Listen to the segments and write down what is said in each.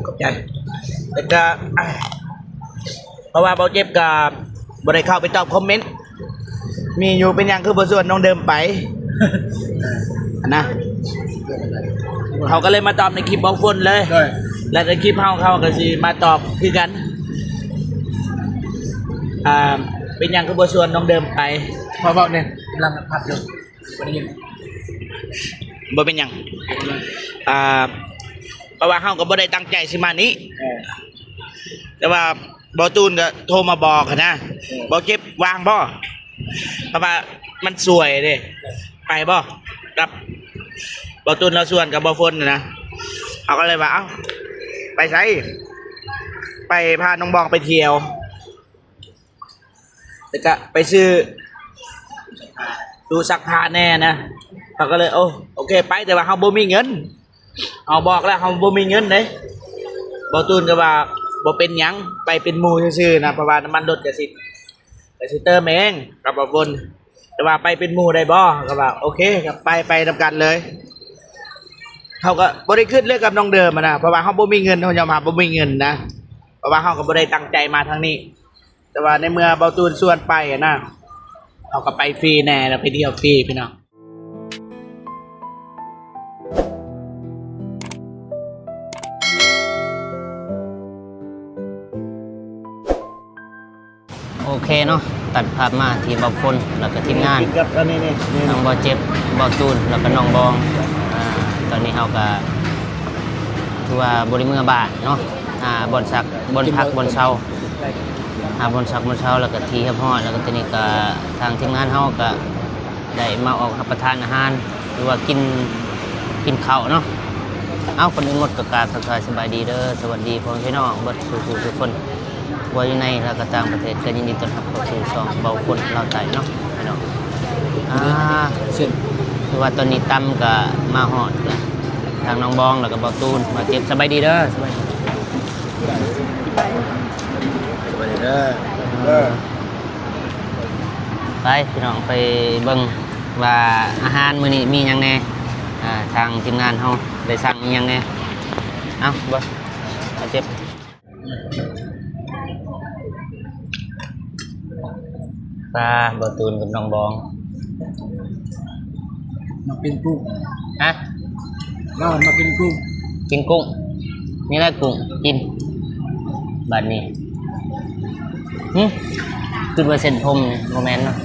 ຂອບໃຈ. ແລ້ວກໍ ເພາະວ່າເບົາເຈັບກໍບໍ່ໄດ້ເຂົ້າໄປຕອບຄອມເມັນ ມີຢູ່ເປັນຫຍັງຄືບໍ່ຊວນນ້ອງເດີມໄປ ຫັ້ນນະ. ເຮົາກໍເລີຍມາຕອບໃນຄລິບເບົາຝົນເລີຍ ໂດຍ ແລະ ໃນຄລິບເຮົາ ເຮົາກໍຊິມາຕອບຄືກັນ ອ່າ ເປັນຫຍັງຄືບໍ່ຊວນນ້ອງເດີມໄປ? ເວົ້າ ເວົ້າແດ່ ກຳລັງພັດຢູ່ ບໍ່ໄດ້ຍິນ. ບໍ່ເປັນຫຍັງ ອ່າ ເພາະວ່າເຮົາກໍບໍ່ໄດ້ຕັ້ງໃຈຊິມານີ້ ເອີ ແຕ່ວ່າ ບໍ່ຕູນກໍໂທມາບອກຫັ້ນນະ ເອີ ບໍ່ເຈັບວ່າງບໍ່? ເພາະວ່າມັນສວຍເດ້ ໄປບໍ່? ກັບບໍ່ຕູນລາວຊວນກັບບໍ່ຝົນນະ ເຮົາກໍເລີຍວ່າ ເອົ້າ ໄປໃສ? ໄປພານ້ອງບອງໄປທ່ຽວ ແລ້ວກະໄປຊື້ຕູ້ຊັກຜ້າແດ່ນະ ເຮົາກໍເລີຍ ໂອ ໂອເຄໄປ ແຕ່ວ່າເຮົາບໍ່ມີເງິນ ເຮົາບອກແລ້ວເຮົາບໍ່ມີເງິນເດ້. ບໍ່ຕູນກໍວ່າບໍ່ເປັນຫຍັງ ໄປເປັນໝູ່ຊື່ໆນະ ເພາະວ່ານ້ຳມັນລົດກະຊິ ກະຊິເຕີມເອງກັບບໍ່ຝົນ ແຕ່ວ່າໄປເປັນໝູ່ໄດ້ບໍ່? ເຮົາກໍວ່າໂອເຄ ກໍໄປ ໄປນຳກັນເລີຍ. ເຮົາກໍບໍ່ໄດ້ຄິດເລີຍກັບນ້ອງເດີມນະ ເພາະວ່າເຮົາບໍ່ມີເງິນ ເຮົາຍອມຮັບບໍ່ມີເງິນນະ ເພາະວ່າເຮົາກໍບໍ່ໄດ້ຕັ້ງໃຈມາທາງນີ້. ແຕ່ວ່າໃນເມື່ອເບົາຕູນຊວນໄປຫັ້ນນະ ເຮົາກໍໄປຟຣີແດ່ ແລ້ວໄປທ່ຽວຟຣີພີ່ນ້ອງ. ໂອເຄເນາະ ຕັດພາບມາທີ່ເບົາຝົນ ແລ້ວກໍທີມງານ ກັບອັນນີ້ນີ້ ທັງເບົາເຈັບ ເບົາຕູນ ແລ້ວກໍນ້ອງບອງ. ອ່າ ຕອນນີ້ເຮົາກໍຖືວ່າບໍ່ໄດ້ເມືອບ້ານເນາະ ຫາບ່ອນພັກ ບ່ອນພັກບ່ອນເຊົາ ຫາບ່ອນພັກບ່ອນເຊົາ ແລ້ວກໍທີ່ຮຽບຮ້ອຍ ແລ້ວກໍຕອນນີ້ກໍທາງທີມງານເຮົາກໍໄດ້ມາອອກຮັບປະທານອາຫານ ຫຼືວ່າກິນ ກິນເຂົ້າເນາະ. ເອົ້າ ກ່ອນອື່ນໝົດກໍກາບທັກທາຍສະບາຍດີເດີ ສະຫວັດດີພໍ່ແມ່ພີ່ນ້ອງເບິດສູ່ຜູ້ສູ່ຄົນ ບໍ່ວ່າຢູ່ໃນ ແລະ ກໍຕ່າງປະເທດ ກໍຍິນດີຕ້ອນຮັບເຂົ້າສູ່ຊ່ອງເບົາຝົນລາວໃຕ້ເນາະ ພີ່ນ້ອງ. ອ່າ ເຊັ່ນ ຄືວ່າຕອນນີ້ຕຳກໍມາຮອດລະ ທາງນ້ອງບອງ ແລ້ວກໍເບົາຕູນ ເບົາເຈັບ ສະບາຍດີເດີ ສະບາຍດີ ສະບາຍດີເດີ ເອີ ໄປພີ່ນ້ອງ ໄປເບິ່ງວ່າອາຫານມື້ນີ້ມີຫຍັງແດ່ ອ່າ ທາງທີມງານເຮົາໄດ້ສັ່ງອີ່ຫຍັງແດ່. ເອົ້າ ເບິ່ງ ເອົາເຈັບ ປາ ເບົາຕູນກັບນ້ອງບອງ ມາກິນກຸ້ງ ຮະ? ເຮົາມາກິນກຸ້ງ ກິນກຸ້ງ ນີ້ແຫຼະກຸ້ງ ກິນ ບາດນີ້ ຫຶ ຄິດວ່າເສັ້ນຜົມນີ້ ບໍ່ແມ່ນເນາະ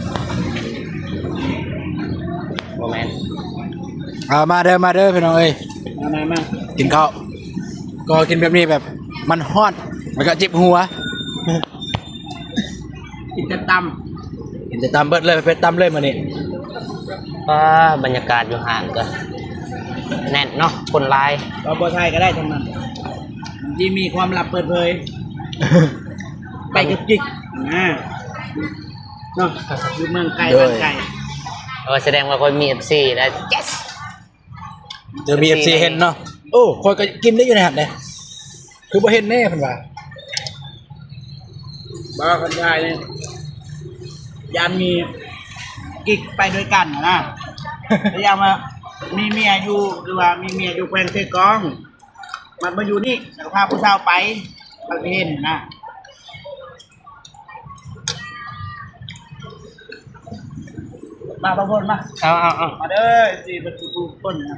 ບໍ່ແມ່ນ. ເອົາ ມາເດີ ມາເດີ ພີ່ນ້ອງເອີຍ ມາ ມາ ມາ ກິນເຂົ້າ ກໍກິນແບບນີ້ແບບ ມັນຮ້ອນ ແລ້ວກໍເຈັບຫົວ ກິນແຕ່ຕຳ ກິນແຕ່ຕຳເບິດເລີຍ ເປັດຕຳເລີຍມື້ນີ້. ປາ ບັນຍາກາດຢູ່ຫ້າງກໍແໜ້ນເນາະ ຄົນຫຼາຍ ເວົ້າບໍ່ໄທກໍໄດ້ທັງນັ້ນ ມັນຊິມີຄວາມລັບເປີດເຜີຍ ໄປກັບຈິກນະ ເນາະ ຢູ່ເມືອງໄກ ໂດຍ ບ້ານໄກ ເອີ ສະແດງວ່າຂ້ອຍມີເອັຟຊີແລ້ວ ເຈສ ເດີ ມີເອັຟຊີເຫັນເນາະ ໂອ້ ຂ້ອຍກໍກິນໄດ້ຢູ່ໃນຫັ້ນເດ້ ຄືບໍ່ເຫັນແດ່ເພິ່ນວ່າ ບໍ່ ຄັນຖ່າຍນີ້ ຢ້ານມີກິກໄປດ້ວຍກັນຫັ້ນນະ ແຕ່ຢ້ານວ່າມີເມຍຢູ່ ຫຼືວ່າມີເມຍຢູ່ແຂວງເຊກອງ ມັນມາຢູ່ນີ້ ແລ້ວກໍພາຜູ້ສາວໄປ ມັນຊິເຫັນນະ. ມາ ບາງຄົນມາ ເອົາ ເອົາ ເອົາ ມາເດີ ເອັຟຊີເບິດທຸກຄົນນະ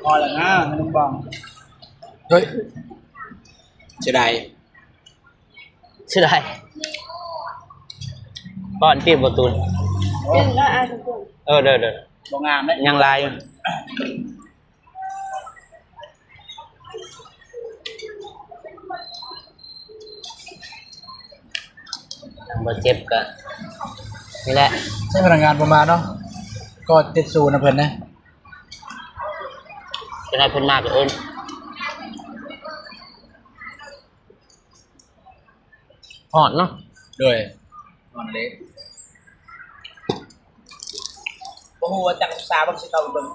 ພໍແລ້ວນະ ນ້ອງບອງ ເຮີ້ຍ ເສຍດາຍ. ເສຍດາຍ ປ້ອນຕີບບໍ່ຕູນ ເອີ ເດີໆ ບໍ່ງາມເດ້ ຍັງຫຼາຍຢູ່ ບໍ່ເຈັບກະນີ້ແຫຼະ ໃຊ້ພະນັກງານບໍ່ມາເນາະ ກໍຕິດສູນນຳເພິ່ນນະ ຈະໄດ້ເພິ່ນມາກໍເອີ້ນ. ຮອດເນາະ ໂດຍ ຮອດເດ້ ບໍ່ຮູ້ວ່າຈັກອົງສາ ເບິ່ງຊິເຂົ້າໄປເບິ່ງ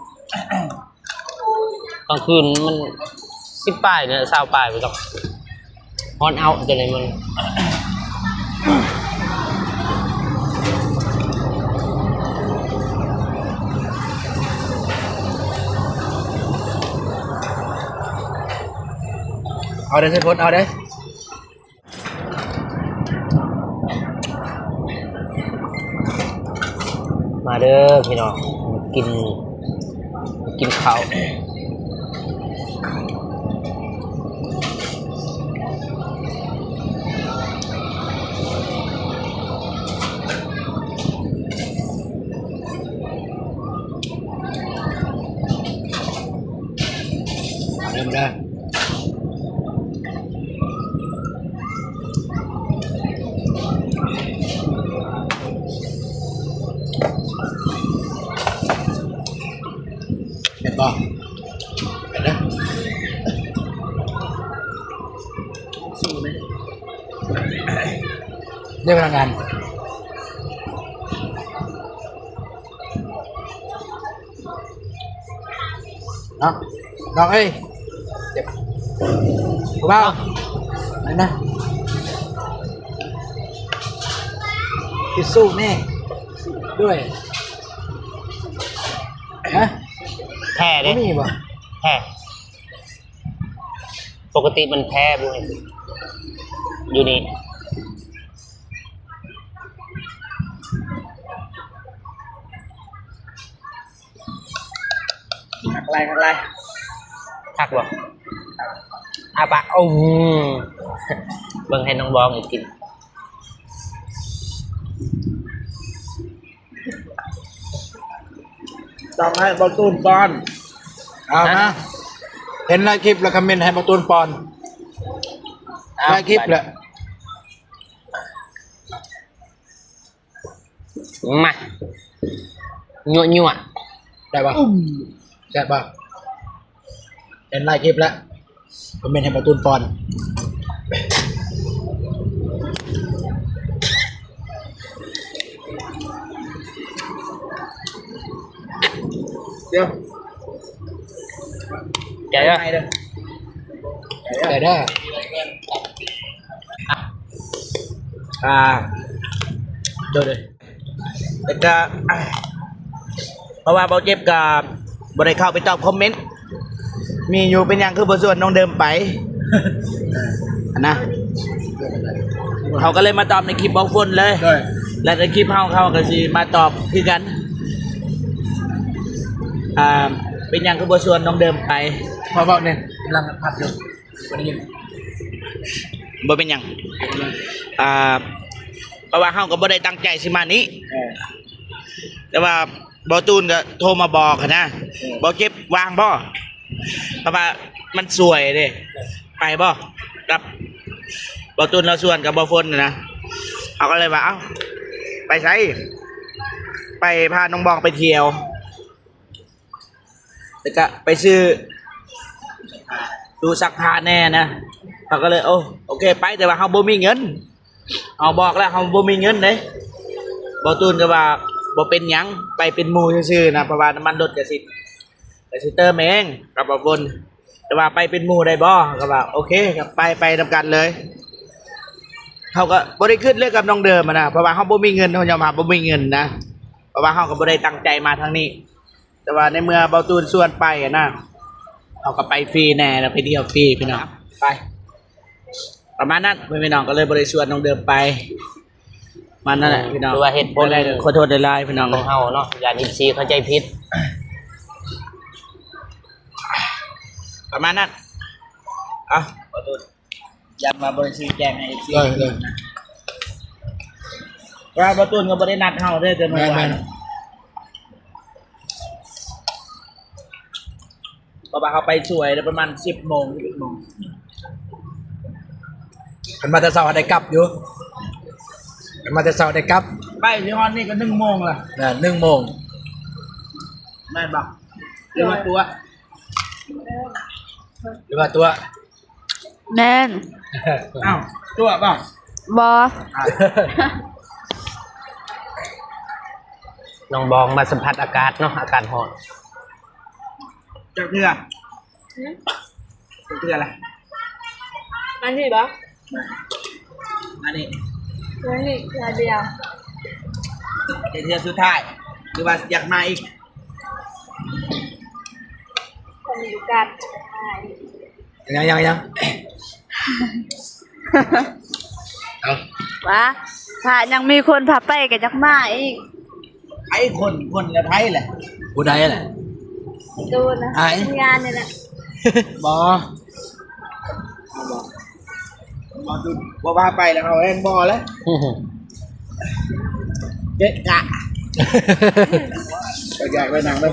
ກາງຄືນມັນສິບປາຍເນາະ ຊາວປາຍພຸ້ນດອກ ຮອດເອົາ ຈະໄດ້ມັນ. ເອົາເດີ້ ໃສ່ພົດ ເອົາເດີ້. ມາເດີ້ພີ່ນ້ອງ ກິນ ກິນເຂົ້າ. ເລີ່ມເດີ້. ເປັນບໍ່? ເປັນເດີ້. ສູ້ໄໝ? ເດ້ພະນັກງານ. ເນາະ ນ້ອງເອີຍ ເຈັບ ຜູ້ບ່າວ ນັ້ນນະ ທິດຊູ້ແມ່ດ້ວຍ ຮະ ແພ້ເດ້ ບໍ່ມີບໍ່? ແພ້ ປົກກະຕິມັນແພ້ ບໍ່ມີ ຢູ່ນີ້. ຄັກຫຼາຍ ຄັກຫຼາຍ ຄັກບໍ່? ອາປາກ ໂອ້ ເບິ່ງໃຫ້ນ້ອງບອງອີກກິນ ຕ້ອງໃຫ້ບ່າວຕູນປ້ອນ. ເອົາມາ ເຫັນຫຼາຍຄລິບແລ້ວ ຄອມເມັນໃຫ້ບ່າວຕູນປ້ອນ ຫຼາຍຄລິບແລ້ວ. ມາ ຍົວໆ ໄດ້ບໍ່? ອືມ ແຊບບໍ່? ເຫັນຫຼາຍຄລິບແລ້ວ ຄອມເມັນໃຫ້ບ່າວຕູນປ້ອນ. ດຽວ ແກະເດີ້ ແກະເດີ້ ອ່າ ໂດຍ ໂດຍ ແລ້ວກະ ເພາະວ່າເບົາເຈັບກະບໍ່ໄດ້ເຂົ້າໄປຕອບຄອມເມັນ ມີຢູ່ ເປັນຫຍັງຄືບໍ່ຊວນນ້ອງເດີມໄປ ຫັ້ນນະ ເຮົາກໍເລີຍມາຕອບໃນຄລິບເບົາຝົນເລີຍ ໂດຍ ແລະໃນຄລິບເຮົາ ເຂົາກໍຊິມາຕອບຄືກັນ ອ່າ ເປັນຫຍັງຄືບໍ່ຊວນນ້ອງເດີມໄປ ຂໍເວົ້າແດ່ ກຳລັງພັດຢູ່ ບໍ່ໄດ້ຍິນ ບໍ່ເປັນຫຍັງ ອ່າ ເພາະວ່າເຮົາກໍບໍ່ໄດ້ຕັ້ງໃຈຊິມານີ້ ເອີ ແຕ່ວ່າ ບ່າວຕູນກໍໂທມາບອກຫັ້ນນະ ເອີ ບ່າວເຈັບວ່າງບໍ່? ເພາະວ່າມັນສວຍເດ້ ໄປບໍ່? ກັບບ່າວຕູນລາວຊວນກັບບ່າວຝົນນະ ເຮົາກໍເລີຍວ່າ ເອົ້າ ໄປໃສ? ໄປພານ້ອງບອງໄປທ່ຽວ ແລ້ວກະໄປຊື້ຕູ້ຊັກຜ້າແດ່ນະ ເຮົາກໍເລີຍ ໂອ ໂອເຄ ໄປ ແຕ່ວ່າເຮົາບໍ່ມີເງິນ ເຮົາບອກແລ້ວເຮົາບໍ່ມີເງິນເດ້ ບ່າວຕູນກໍວ່າບໍ່ເປັນຫຍັງ ໄປເປັນໝູ່ຊື່ໆນະ ເພາະວ່ານ້ຳມັນລົດກໍຊິ ກໍຊິເຕີມເອງກັບບ່າວຝົນ ແຕ່ວ່າໄປເປັນໝູ່ໄດ້ບໍ່? ເຮົາກໍວ່າໂອເຄ ກໍໄປ ໄປນຳກັນເລີຍ ເຮົາກໍບໍ່ໄດ້ຄິດເລີຍກັບນ້ອງເດີມຫັ້ນນະ ເພາະວ່າເຮົາບໍ່ມີເງິນ ເຮົາຍອມຮັບບໍ່ມີເງິນນະ ເພາະວ່າເຮົາກໍບໍ່ໄດ້ຕັ້ງໃຈມາທາງນີ້. ແຕ່ວ່າໃນເມື່ອບ່າວຕູນຊວນໄປຫັ້ນນະ ເຮົາກໍໄປຟຣີແດ່ ແລ້ວໄປທ່ຽວຟຣີພີ່ນ້ອງ ໄປ ປະມານນັ້ນ ພໍ່ແມ່ພີ່ນ້ອງ ກໍເລີຍບໍ່ໄດ້ຊວນນ້ອງເດີມໄປ ປະມານນັ້ນແຫຼະ ເອີ ພີ່ນ້ອງ ຄືວ່າເຫດຜົນ ແລ້ວກໍຂໍໂທດຫຼາຍໆ ພີ່ນ້ອງ ຂອງເຮົາເນາະ ຢ້ານເອັຟຊີເຂົ້າໃຈຜິດ ປະມານນັ້ນ ເອົາ ຂໍໂທດ. ຢ້ານວ່າບໍ່ໄດ້ຊີ້ແຈງໃຫ້ເອັຟຊີ ເອີ ເອີ ເພາະວ່າບ່າວຕູນກໍບໍ່ໄດ້ນັດເຮົາເດ້ ແຕ່ເມື່ອວານ ແມ່ນໆ ເພາະວ່າເຮົາໄປສວຍແລ້ວປະມານສິບໂມງ ສິບເອັດໂມງ ຄັນມາແຕ່ເຊົ້າໄດ້ກັບຢູ່ ຄັນມາແຕ່ເຊົ້າໄດ້ກັບ ໄປຊິຮອດນີ້ກໍໜຶ່ງໂມງລະ ນະ ໜຶ່ງໂມງ ແມ່ນບໍ່? ຫຼືວ່າຕົວະ ຫຼືວ່າຕົວະ? ແມ່ນ ອ້າວ ຕົວະບໍ່? ບໍ່ ອ້າວ ນ້ອງບອງມາສຳຜັດອາກາດເນາະ ອາກາດຮ້ອນ ຈັກເທື່ອ? ຫືມ? ຈັກເທື່ອລະ? ອັນນີ້ບໍ່? ອັນນີ້ ອັນນີ້ເທື່ອດຽວ ເປັນເທື່ອສຸດທ້າຍ ຫຼືວ່າຢາກມາອີກ? ກໍມີໂອກາດ ຍັງ ຍັງ ຍັງ. ເອົ້າ ວ່າ ຖ້າຍັງມີຄົນພາໄປກໍຢາກມາອີກ. ໃຜຄົນ ຄົນລະໃຜແຫຼະ ຜູ້ໃດແຫຼະ ໂຕນະ ໃຜ ທີມງານນີ້ແຫຼະ ບໍ່ ບໍ່ ບໍ່ ບໍ່ວ່າໄປແລ້ວ ເຮົາແຮ່ງບໍ່ແລ້ວ ເກະກະ ກໍຢາກໄປນັ່ງເບິ່ງ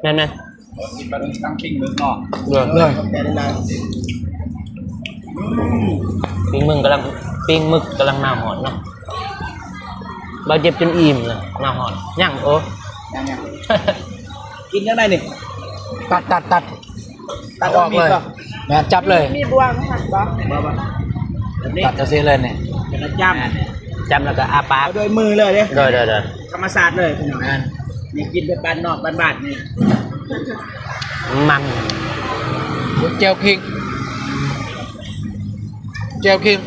ແມ່ນໆ. ກິນປາດຸກຕັ້ງປີ້ງໝຶກເນາະ ເອີ ຂອບໃຈຫຼາຍໆ ປີ້ງໝຶກກຳລັງ ປີ້ງໝຶກກຳລັງໜ້າຮ້ອນເນາະ ບ່າວເຈັບຈົນອີ່ມແລ້ວ ໜ້າຮ້ອນ ຍັງ ໂອ້ ຍັງໆ ກິນຈັ່ງໃດນີ້ ຕັດ ຕັດ ຕັດ ຕັດອອກເລີຍ ແມ່ນ ຈັບເລີຍ ມີບ່ວງຫັ້ນບໍ່ ບໍ່ ບໍ່ ແບບນີ້ ຕັດຈັ່ງຊີ້ເລີຍນີ້ ແລ້ວກໍຈ້ຳ ຈ້ຳແລ້ວກໍອ້າປາກ ເອົາດ້ວຍມືເລີຍເດ້ ໂດຍໆໆ ທຳມະຊາດເລີຍພີ່ນ້ອງ ແມ່ນ ນີ້ກິນແບບບ້ານນອກບ້ານໆນີ້ ມັນ ແຈ່ວຂີງ ແຈ່ວຂີງ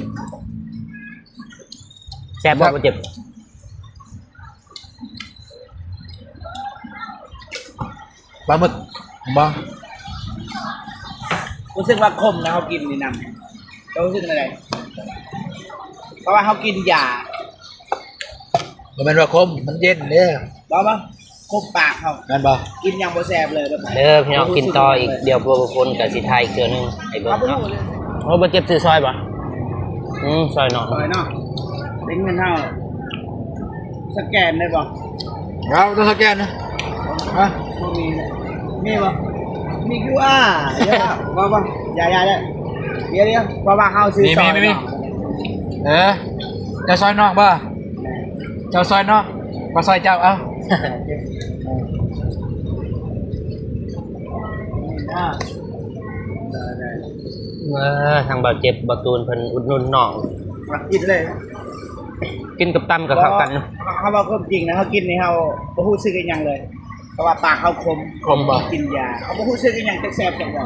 ແຊບບໍ່ ແຊບ ບໍ່ເຈັບ ປາໝຶກ ເຫັນບໍ່ ຮູ້ສຶກວ່າຂົມນະ ເຮົາກິນນີ້ນຳ ເຈົ້າຮູ້ສຶກແນວໃດ ເພາະວ່າເຮົາກິນຢາ ບໍ່ແມ່ນວ່າຂົມ ມັນເຢັນເດ້ ບໍ່ ບໍ່ ຂົມປາກເຮົາ ແມ່ນບໍ່ ກິນຫຍັງບໍ່ແຊບເລີຍ ເດີພີ່ນ້ອງ ກິນຕໍ່ອີກ ດຽວພວກຄົນກໍຊິຖ່າຍອີກເທື່ອໜຶ່ງໃຫ້ເບິ່ງເນາະ ໂອ້ ບໍ່ເຈັບຊື້ຊອຍບໍ່ ອືມ ຊອຍເນາະ ຊອຍເນາະ ເປັນເງິນເຮົາ ສະແກນໄດ້ບໍ່ ເອົາ ຕ້ອງສະແກນນະ ຮະ ບໍ່ມີເລີຍ ມີບໍ່ ມີຄິວອາ ດຽວ ບໍ່ ບໍ່ ຢ່າ ຢ່າ ຢ່າ ດຽວ ດຽວ ເພາະວ່າເຮົາຊື້ ມີ ຊອຍ ມີ ມີ ເນາະ ເອີ ຈະຊອຍນອກບໍ່ ເຈົ້າຊອຍນອກ ຂ້ອຍຊອຍເຈົ້າ ເອົາ ເອີ ທາງບ່າວເຈັບ ບ່າວຕູນເພິ່ນອຸດໜູນນ້ອງ ກິນເລີຍ ກິນກັບຕຳກໍເຂົ້າກັນ ເຮົາເວົ້າຄວາມຈິງນະ ເຮົາກິນນີ້ເຮົາບໍ່ຮູ້ສຶກອີ່ຫຍັງເລີຍ ເພາະວ່າປາກເຮົາຂົມ ຂົມບໍ່ ກິນຢາ ເຮົາບໍ່ຮູ້ສຶກອີ່ຫຍັງຈັກແຊບຈັກບໍ່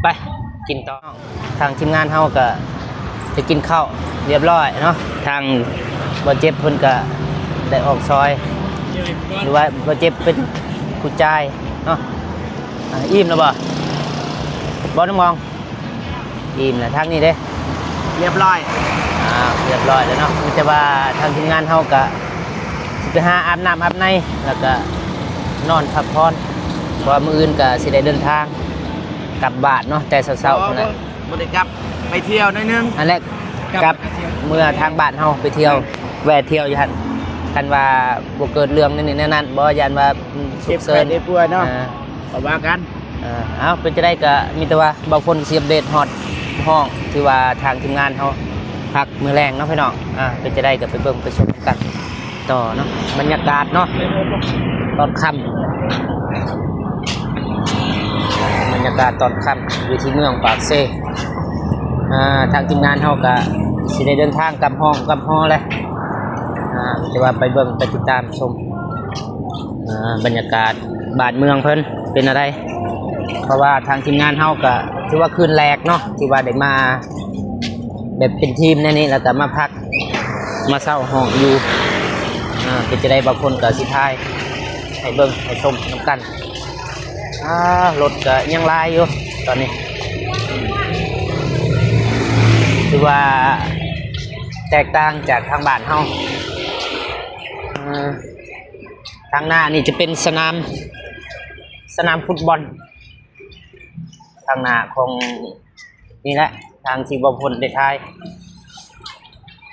ໄປ ກິນຕໍ່ ທາງທີມງານເຮົາກໍໄດ້ກິນເຂົ້າຮຽບຮ້ອຍເນາະ ທາງບ່າວເຈັບເພິ່ນກໍໄດ້ອອກຊອຍ ຫຼືວ່າບ່າວເຈັບເປັນຜູ້ຈ່າຍເນາະ ອ່າ ອີ່ມແລ້ວບໍ່ ບໍ່ນ້ຳມອງ? ອີ່ມແລ້ວ ທາງນີ້ເດ້ ຮຽບຮ້ອຍ ອ່າ ຮຽບຮ້ອຍແລ້ວເນາະ ມີແຕ່ວ່າທາງທີມງານເຮົາກະຊິໄປຫາອາບນ້ຳອາບໃນ ແລ້ວກະນອນພັກຜ່ອນ ເພາະວ່າມື້ອື່ນກະຊິໄດ້ເດີນທາງກັບບ້ານເນາະ ແຕ່ເຊົ້າໆ ພຸ້ນແຫຼະ ບໍ່ໄດ້ກັບ ໄປທ່ຽວໜ້ອຍໜຶ່ງ ອັນແລກ ກັບ ກັບເມືອທາງບ້ານເຮົາໄປທ່ຽວ ແວ່ທ່ຽວຢູ່ຫັ້ນ ຄັນວ່າບໍ່ເກີດເລື່ອງແນວນີ້ແນວນັ້ນ ບໍ່ ຢ້ານວ່າ ເຈັບໄຂ້ໄດ້ປ່ວຍເນາະ ເອີ ກໍວ່າກັນ ເອີ ເອົາ ເປັນຈັ່ງໃດກໍມີແຕ່ວ່າບ່າວພົນຊິອັບເດດຮອດຫ້ອງ ທີ່ວ່າທາງທີມງານເຮົາພັກມື້ແລງເນາະພີ່ນ້ອງ ອ່າ ເປັນຈັ່ງໃດກໍໄປເບິ່ງໄປຊົມກັນຕໍ່ເນາະ ບັນຍາກາດເນາະ ຕອນຄ່ຳ ບັນຍາກາດຕອນຄ່ຳຢູ່ທີ່ເມືອງປາກເຊ ອ່າ ທາງທີມງານເຮົາກໍຊິໄດ້ເດີນທາງກັບຫ້ອງກັບຫໍແລ້ວ ອ່າ ແຕ່ວ່າໄປເບິ່ງໄປຕິດຕາມຊົມ ອ່າ ບັນຍາກາດ ບ້ານເມືອງເພິ່ນເປັນແນວໃດ ເພາະວ່າທາງທີມງານເຮົາກະຖືວ່າຄືນແລກເນາະ ທີ່ວ່າໄດ້ມາແບບເປັນທີມແນວນີ້ ແລ້ວກະມາພັກ ມາເຊົ່າຫ້ອງຢູ່ ອ່າ ເປັນຈັ່ງໃດ ບາງຄົນກະຊິຖ່າຍໃຫ້ເບິ່ງໃຫ້ຊົມນຳກັນ ອ່າ ລົດກະຍັງຫຼາຍຢູ່ຕອນນີ້ ຖືວ່າແຕກຕ່າງຈາກທາງບ້ານເຮົາ ອ່າ ທາງໜ້ານີ້ຈະເປັນສະໜາມ ສະໜາມຟຸດບອນ ທາງໜ້າຂອງ ນີ້ແຫຼະ ທາງທີ່ບ່າວພົນໄດ້ຖ່າຍ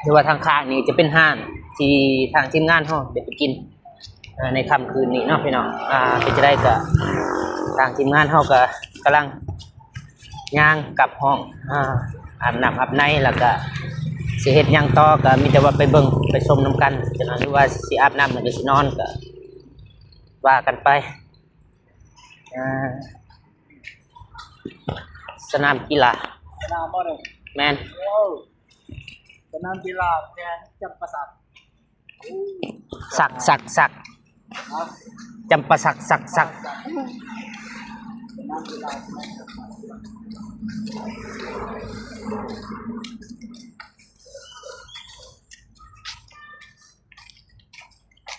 ຫຼືວ່າທາງຂ້າງນີ້ຈະເປັນຮ້ານທີ່ທາງທີມງານເຮົາໄດ້ໄປກິນ ເອີ ໃນຄ່ຳຄືນນີ້ເນາະພີ່ນ້ອງ ອ່າ ເປັນຈັ່ງໃດກໍ ທາງທີມງານເຮົາກໍກຳລັງຍ່າງກັບຫ້ອງ ອ່າ ອາບນ້ຳອາບໃນ ແລ້ວກໍຊິເຮັດຫຍັງຕໍ່ ກໍມີແຕ່ວ່າໄປເບິ່ງໄປຊົມນຳກັນ ຈະນັ້ນ ຫຼືວ່າຊິອາບນ້ຳ ແລ້ວກໍຊິນອນ ກໍວ່າກັນໄປ ອ່າ ສະໜາມກິລາ ສະໜາມບໍ່ນີ້ ແມ່ນ ໂອ້ ສະໜາມກິລາແຂວງຈຳປາສັກ ສັກ ສັກ ສັກ ຮະ ຈຳປາສັກ ສັກ ສັກ ສະໜາມກິລາແຂວງຈຳປາສັກ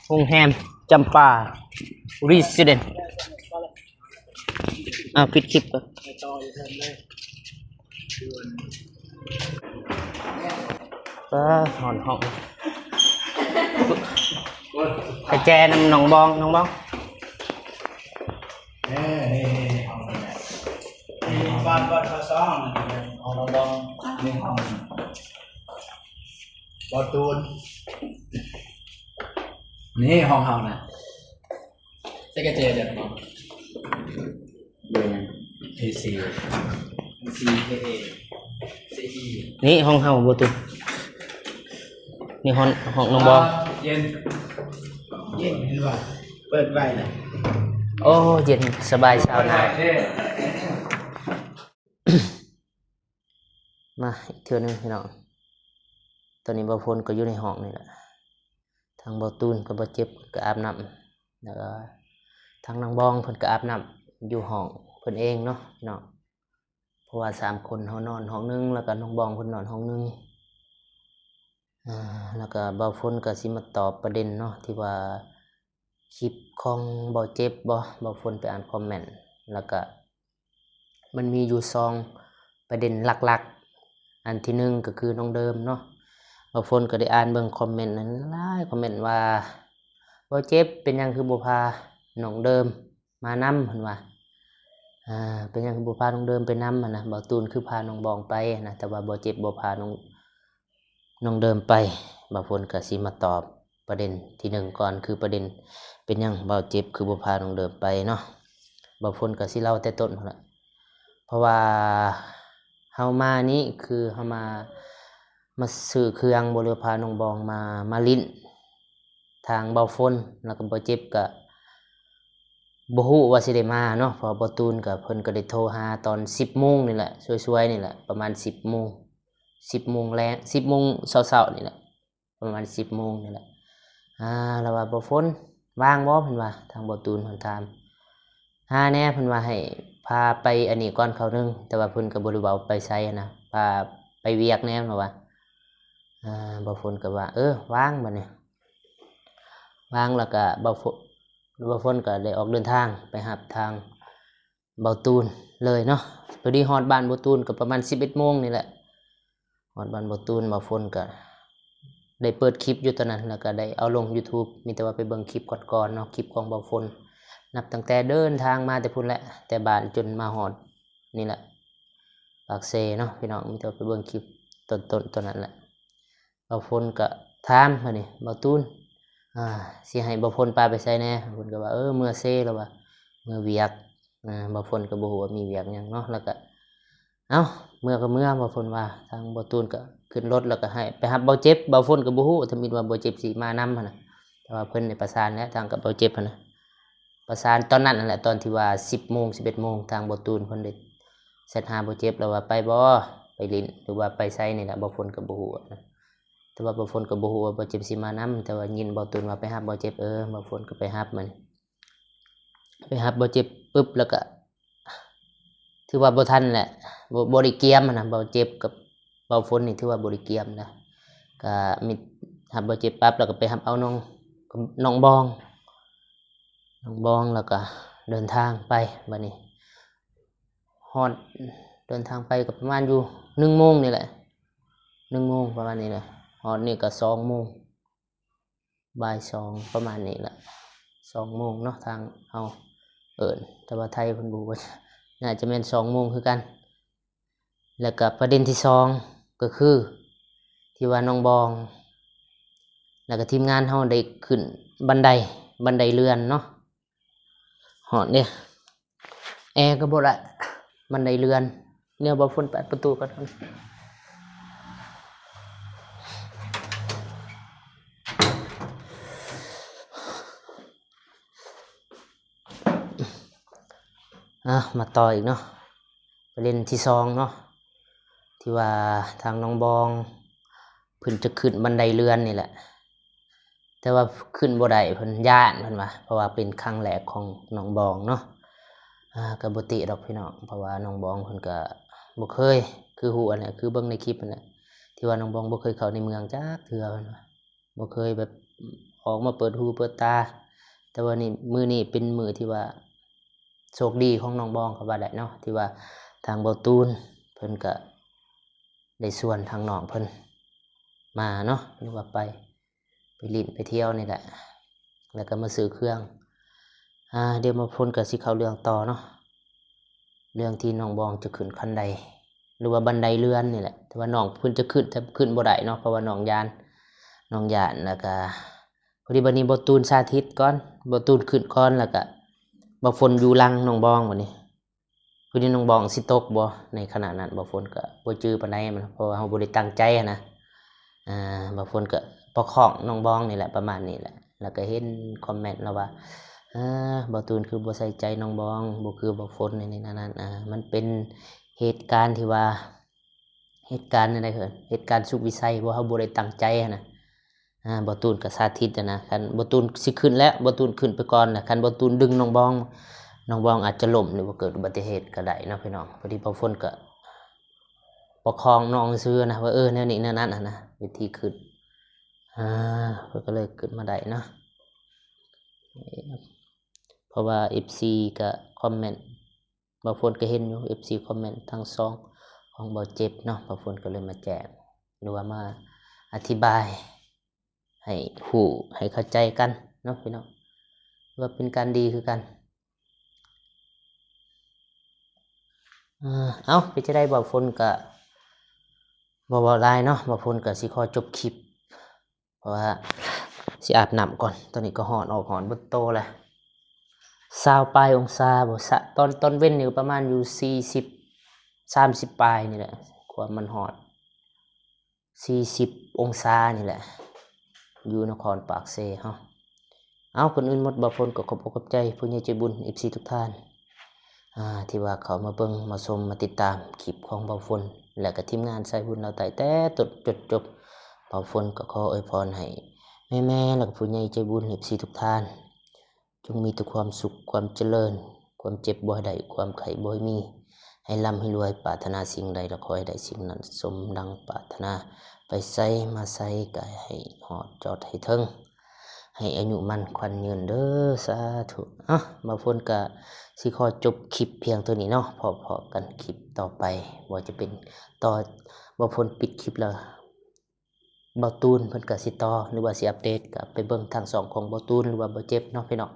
ໂຮງແຮມຈຳປາ Residence ເອົາ ປິດຄລິບກ່ອນ ໄປຕໍ່ຢູ່ເທິງເລີຍ ເອີ ຮ້ອນຫ້ອງ ໄປແຈນຳນ້ອງບອງ ນ້ອງບອງ. ເອີ ນີ້ ນີ້ ນີ້ ຫ້ອງນີ້ ນີ້ ບ້ານ ບ້ານຊາວສອງ ຫ້ອງນ້ອງບອງ ນີ້ຫ້ອງ ບໍ່ຕູນ ນີ້ຫ້ອງເຮົານະ ໃສ່ກະແຈເດີ ເບີຫຍັງ? ເອສີ່ ສີ່ ເອ ສີ່ ອີ ນີ້ຫ້ອງເຮົາບໍ່ຕຸ ນີ້ຫ້ອງ ຫ້ອງນ້ອງບອງ ເຢັນ ເຢັນ ເຫັນບໍ່? ເປີດໄວ້ນະ ໂອ້ ເຢັນສະບາຍຊາວນາ. ມາອີກເທື່ອໜຶ່ງພີ່ນ້ອງ ຕອນນີ້ບ່າວຝົນກໍຢູ່ໃນຫ້ອງນີ້ແຫຼະ ທາງບ່າວຕູນກັບບ່າວເຈັບກໍອາບນ້ຳ ແລ້ວກໍທາງນ້ອງບອງເພິ່ນກໍອາບນ້ຳຢູ່ຫ້ອງເພິ່ນເອງເນາະພີ່ນ້ອງ ເພາະວ່າສາມຄົນເຮົານອນຫ້ອງໜຶ່ງ ແລ້ວກໍນ້ອງບອງເພິ່ນນອນຫ້ອງໜຶ່ງ. ອາ ແລ້ວກໍບ່າວຝົນກໍຊິມາຕອບປະເດັນເນາະ ທີ່ວ່າຄລິບຂອງບ່າວເຈັບບໍ ບ່າວຝົນໄປອ່ານຄອມເມັນ ແລ້ວກໍ ມັນມີຢູ່ສອງປະເດັນຫຼັກໆ ອັນທີໜຶ່ງກໍຄືນ້ອງເດີມເນາະ ບ່າວຝົນກໍໄດ້ອ່ານເບິ່ງຄອມເມັນນັ້ນ ຫຼາຍຄອມເມັນວ່າ ບ່າວເຈັບເປັນຫຍັງຄືບໍ່ພານ້ອງເດີມມານຳ ເພິ່ນວ່າ ເປັນຫຍັງຄືບໍ່ພານ້ອງເດີມໄປນຳຫັ້ນນະ ບ່າວຕູນຄືພານ້ອງບອງໄປຫັ້ນນະ ແຕ່ວ່າບ່າວເຈັບບໍ່ພານ້ອງ ນ້ອງເດີມໄປ. ບ່າວຝົນກໍຊິມາຕອບປະເດັນທີໜຶ່ງກ່ອນ ຄືປະເດັນເປັນຫຍັງບ່າວເຈັບຄືບໍ່ພານ້ອງເດີມໄປເນາະ ບ່າວຝົນກໍຊິເລົ່າແຕ່ຕົ້ນພຸ້ນລະ ເພາະວ່າເຮົາມານີ້ຄືເຮົາມາ ມາຊື້ເຄື່ອງບໍ ຫຼືພານ້ອງບອງມາ ມາຫຼິ້ນ ທາງບ່າວຝົນ ແລ້ວກໍບ່າວເຈັບກໍບໍ່ຮູ້ວ່າຊິໄດ້ມາເນາະ ເພາະວ່າບ່າວຕູນກໍ ເພິ່ນກໍໄດ້ໂທຫາຕອນສິບໂມງນີ້ແຫຼະ ສວຍໆນີ້ແຫຼະ ປະມານສິບໂມງ ສິບໂມງແລງ ສິບໂມງເຊົ້າໆນີ້ແຫຼະ ປະມານສິບໂມງນີ້ແຫຼະ ອາ ລາວວ່າ ບ່າວຝົນວ່າງບໍ່? ເພິ່ນວ່າ ທາງບ່າວຕູນເພິ່ນຖາມ ຫາແດ່ ເພິ່ນວ່າໃຫ້ພາໄປອັນນີ້ກ່ອນຄາວໜຶ່ງ ແຕ່ວ່າເພິ່ນກໍບໍ່ໄດ້ເວົ້າໄປໃສຫັ້ນນະ ພາໄປວຽກແດ່ ລາວວ່າ ອາ ບ່າວຝົນກໍວ່າ ເອີ ວ່າງ ບັດນີ້ ວ່າງ ແລ້ວກໍບ່າວຝົນ ບ່າວຝົນກໍໄດ້ອອກເດີນທາງໄປຮັບທາງ ບ່າວຕູນເລີຍເນາະ ພໍດີຮອດບ້ານບ່າວຕູນກໍປະມານສິບເອັດໂມງນີ້ແຫຼະ ຮອດບ້ານບ່າວຕູນ ບ່າວຝົນກໍໄດ້ເປີດຄລິບຢູ່ຕອນນັ້ນ ແລ້ວກໍໄດ້ເອົາລົງຢູທູບ ມີແຕ່ວ່າໄປເບິ່ງຄລິບກ່ອນໆເນາະ ຄລິບຂອງບ່າວຝົນ ນັບຕັ້ງແຕ່ເດີນທາງມາແຕ່ພຸ້ນແຫຼະ ແຕ່ບ້ານຈົນມາຮອດນີ້ແຫຼະ ປາກເຊເນາະພີ່ນ້ອງ ມີແຕ່ວ່າໄປເບິ່ງຄລິບຕົ້ນໆຕອນນັ້ນແຫຼະ. ບ່າວຝົນກໍຖາມບາດນີ້ ບ່າວຕູນ ອາ ຊິໃຫ້ບ່າວຝົນພາໄປໃສແດ່? ເພິ່ນກໍວ່າ ເອີ ເມືອເຊ ລາວວ່າ ເມືອວຽກ ອາ ບ່າວຝົນກໍບໍ່ຮູ້ວ່າມີວຽກຫຍັງເນາະ ແລ້ວກໍ ເອົ້າ ເມືອກໍເມືອ ບ່າວຝົນວ່າ ທາງບ່າວຕູນກໍຂຶ້ນລົດ ແລ້ວກໍໃຫ້ໄປຮັບບ່າວເຈັບ ບ່າວຝົນກໍບໍ່ຮູ້ ທຳອິດວ່າບ່າວເຈັບຊິມານຳຫັ້ນນະ ແຕ່ວ່າເພິ່ນໄດ້ປະສານແລ້ວ ທາງກັບບ່າວເຈັບຫັ້ນນະ ປະສານຕອນນັ້ນຫັ້ນແຫຼະ ຕອນທີ່ວ່າສິບໂມງ ສິບເອັດໂມງ ທາງບ່າວຕູນເພິ່ນໄດ້ແຊັດຫາບ່າວເຈັບ ແລ້ວວ່າ ໄປບໍ່? ໄປຫຼິ້ນ ຫຼືວ່າໄປໃສນີ້ແຫຼະ ບ່າວຝົນກໍບໍ່ຮູ້ນະ. ແຕ່ວ່າບ່າວຝົນກໍບໍ່ຮູ້ວ່າບ່າວເຈັບຊິມານຳ ແຕ່ວ່າຍິນບ່າວຕູນວ່າໄປຮັບບ່າວເຈັບ ເອີ ບ່າວຝົນກໍໄປຮັບມັນ ໄປຮັບບ່າວເຈັບປຶບ ແລ້ວກໍຖືວ່າບໍ່ທັນແຫຼະ ບໍ່ ບໍ່ໄດ້ກຽມຫັ້ນນະ ບ່າວເຈັບກັບບ່າວຝົນນີ້ຖືວ່າບໍ່ໄດ້ກຽມນະ ກໍມີ ຮັບບ່າວເຈັບປັບ ແລ້ວກໍໄປຮັບເອົານ້ອງ ນ້ອງບອງ ນ້ອງບອງ ແລ້ວກໍເດີນທາງໄປ ບາດນີ້ ຮອດ ເດີນທາງໄປກໍປະມານຢູ່ໜຶ່ງໂມງນີ້ແຫຼະ ໜຶ່ງໂມງປະມານນີ້ແຫຼະ ຮອດນີ້ກໍສອງໂມງ ບ່າຍສອງປະມານນີ້ແຫຼະ ສອງໂມງເນາະ ທາງເຮົາເອີ້ນ ແຕ່ວ່າໄທເພິ່ນບໍ່ຮູ້ ໜ້າຈະແມ່ນສອງໂມງຄືກັນ. ແລ້ວກໍປະເດັນທີສອງ ກໍຄືທີ່ວ່ານ້ອງບອງ ແລ້ວກໍທີມງານເຮົາໄດ້ຂຶ້ນບັນໄດ ບັນໄດເລື່ອນເນາະ ຮອດເດ້ ແອກໍບໍ່ໄດ້ ບັນໄດເລື່ອນ ແນວບ່າວຝົນເປີດປະຕູກ່ອນ ອາ ມາຕໍ່ອີກເນາະ ປະເດັນທີສອງເນາະ ທີ່ວ່າທາງນ້ອງບອງເພິ່ນຈະຂຶ້ນບັນໄດເລື່ອນນີ້ແຫຼະ ແຕ່ວ່າຂຶ້ນບໍ່ໄດ້ ເພິ່ນຢ້ານ ເພິ່ນວ່າ ເພາະວ່າເປັນຄັ້ງແລກຂອງນ້ອງບອງເນາະ ອາ ກໍບໍ່ຕິດອກພີ່ນ້ອງ ເພາະວ່ານ້ອງບອງເພິ່ນກໍບໍ່ເຄີຍ ຄືຮູ້ຫັ້ນແຫຼະ ຄືເບິ່ງໃນຄລິບຫັ້ນແຫຼະ ທີ່ວ່ານ້ອງບອງບໍ່ເຄີຍເຂົ້າໃນເມືອງຈັກເທື່ອ ເພິ່ນວ່າ ບໍ່ເຄີຍແບບອອກມາເປີດຫູເປີດຕາ ແຕ່ວ່ານີ້ ມື້ນີ້ເປັນມື້ທີ່ວ່າໂຊກດີຂອງນ້ອງບອງກໍວ່າໄດ້ເນາະ ທີ່ວ່າທາງບ່າວຕູນເພິ່ນກໍ ໄດ້ຊວນທາງນ້ອງເພິ່ນມາເນາະ ຫຼືວ່າໄປ ໄປຫຼິ້ນໄປທ່ຽວນີ້ແຫຼະ ແລ້ວກໍມາຊື້ເຄື່ອງ. ອ່າ ດຽວມາພົນກໍຊິເຂົ້າເລື່ອງຕໍ່ເນາະ ເລື່ອງທີ່ນ້ອງບອງຈະຂຶ້ນຄັນໄດ ຫຼືວ່າບັນໄດເລື່ອນນີ້ແຫຼະ ແຕ່ວ່ານ້ອງເພິ່ນຈະຂຶ້ນ ແຕ່ຂຶ້ນບໍ່ໄດ້ເນາະ ເພາະວ່ານ້ອງຢ້ານ ນ້ອງຢ້ານ ແລ້ວກະພໍດີບັດນີ້ບ່າວຕູນສາທິດກ່ອນ ບ່າວຕູນຂຶ້ນກ່ອນ ແລ້ວກະບ່າວຝົນຢູ່ຫຼັງນ້ອງບອງບັດນີ້ ຄືນີ້ນ້ອງບອງຊິຕົກບໍ່? ໃນຂະນະນັ້ນບ່າວຝົນກໍບໍ່ຈື່ປານໃດ ເພາະວ່າເຮົາບໍ່ໄດ້ຕັ້ງໃຈຫັ້ນນະ. ອ່າ ບ່າວຝົນກໍປະຄອງນ້ອງບອງນີ້ແຫຼະ ປະມານນີ້ແຫຼະ ແລ້ວກໍເຫັນຄອມເມັນລາວວ່າ ເອີ ບ່າວຕູນຄືບໍ່ໃສ່ໃຈນ້ອງບອງ ບໍ່ຄືບ່າວຝົນ ນີ້ໆນັ້ນໆ. ອ່າ ມັນເປັນເຫດການທີ່ວ່າ ເຫດການແນວໃດ ເຫດການສຸກວິໄສ ເພາະເຮົາບໍ່ໄດ້ຕັ້ງໃຈຫັ້ນນະ. ອ່າ ບ່າວຕູນກໍສາທິດຫັ້ນນະ ຄັນບ່າວຕູນຊິຂຶ້ນແລ້ວ ບ່າວຕູນຂຶ້ນໄປກ່ອນນະ ຄັນບ່າວຕູນດຶງນ້ອງບອງ ນ້ອງບອງອາດຈະລົ້ມ ຫຼືວ່າເກີດອຸບັດຕິເຫດກໍໄດ້ເນາະພີ່ນ້ອງ. ພໍດີບ່າວຝົນກໍປະຄອງນ້ອງຊື່ນະ ວ່າ ເອີ ແນວນີ້ແນວນັ້ນຫັ້ນນະ ວິທີຂຶ້ນ. ອ່າ ເພິ່ນກໍເລີຍຂຶ້ນມາໄດ້ເນາະ ເພາະວ່າເອັຟຊີກໍຄອມເມັນ ບ່າວຝົນກໍເຫັນຢູ່ ເອັຟຊີຄອມເມັນທັງສອງຂອງບ່າວເຈັບເນາະ ບ່າວຝົນກໍເລີຍມາແຈ້ງ ຫຼືວ່າມາອະທິບາຍໃຫ້ຮູ້ໃຫ້ເຂົ້າໃຈກັນເນາະພີ່ນ້ອງ ວ່າເປັນການດີຄືກັນ. ເອີ ເອົ້າ ເປັນຈັ່ງໃດ ບ່າວຝົນກໍບໍ່ເວົ້າຫຼາຍເນາະ ບ່າວຝົນກໍຊິຂໍຈົບຄລິບ ເພາະວ່າຊິອາບນ້ຳກ່ອນ ຕອນນີ້ກໍຮ້ອນ ອອກຮ້ອນເບິດໂຕແລ້ວ ຊາວປາຍອົງສາບໍ່ ສະ ຕອນ ຕອນເວັນນີ້ກໍປະມານຢູ່ສີ່ສິບ ສາມສິບປາຍນີ້ແຫຼະ ຄວາມມັນຮ້ອນ ສີ່ສິບອົງສານີ້ແຫຼະ ຢູ່ນະຄອນປາກເຊເຮົາ. ເອົ້າ ກ່ອນອື່ນໝົດ ບ່າວຝົນກໍຂອບອົກຂອບໃຈຜູ້ໃຫຍ່ໃຈບຸນ ເອັຟຊີທຸກທ່ານ ອ່າ ທີ່ວ່າເຂົ້າມາເບິ່ງ ມາຊົມ ມາຕິດຕາມຄລິບຂອງບ່າວຝົນ ແລະກໍທີມງານສາຍບຸນລາວໃຕ້ ແຕ່ຕົ້ນຈົນຈົບ. ບ່າວຝົນກໍຂໍອວຍພອນໃຫ້ແມ່ໆ ແລະກໍຜູ້ໃຫຍ່ໃຈບຸນ ເອັຟຊີທຸກທ່ານ ຈົ່ງມີແຕ່ຄວາມສຸກ ຄວາມຈະເລີນ ຄວາມເຈັບບໍ່ໃຫ້ໄດ້ ຄວາມໄຂ້ບໍ່ໃຫ້ມີ ໃຫ້ລ່ຳໃຫ້ລວຍ ປາດຖະໜາສິ່ງໃດລະຂໍໃຫ້ໄດ້ສິ່ງນັ້ນ ສົມດັ່ງປາດຖະໜາ ໄປໃສມາໃສກໍໃຫ້ຮອດຈອດໃຫ້ເຖິງ ໃຫ້ອາຍຸໝັ້ນຂວັນຍືນເດີ ສາທຸ. ເອົ້າ ບ່າວຝົນກະຊິຂໍຈົບຄລິບພຽງເທົ່ານີ້ເນາະ ພໍ້ໆກັນຄລິບຕໍ່ໄປ ບໍ່ວ່າຈະເປັນຕໍ່ ບ່າວຝົນປິດຄລິບແລ້ວ ບ່າວຕູນເພິ່ນກະຊິຕໍ່ ຫຼືວ່າຊິອັບເດດ ກະໄປເບິ່ງທາງຊ່ອງຂອງບ່າວຕູນ ຫຼືວ່າບ່າວເຈັບເນາະພີ່ນ້ອງ.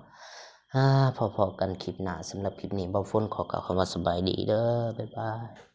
ອ່າ ພໍ້ໆກັນຄລິບໜ້າ ສຳລັບຄລິບນີ້ ບ່າວຝົນຂໍກ່າວຄຳວ່າສະບາຍດີເດີ ບາຍບາຍ.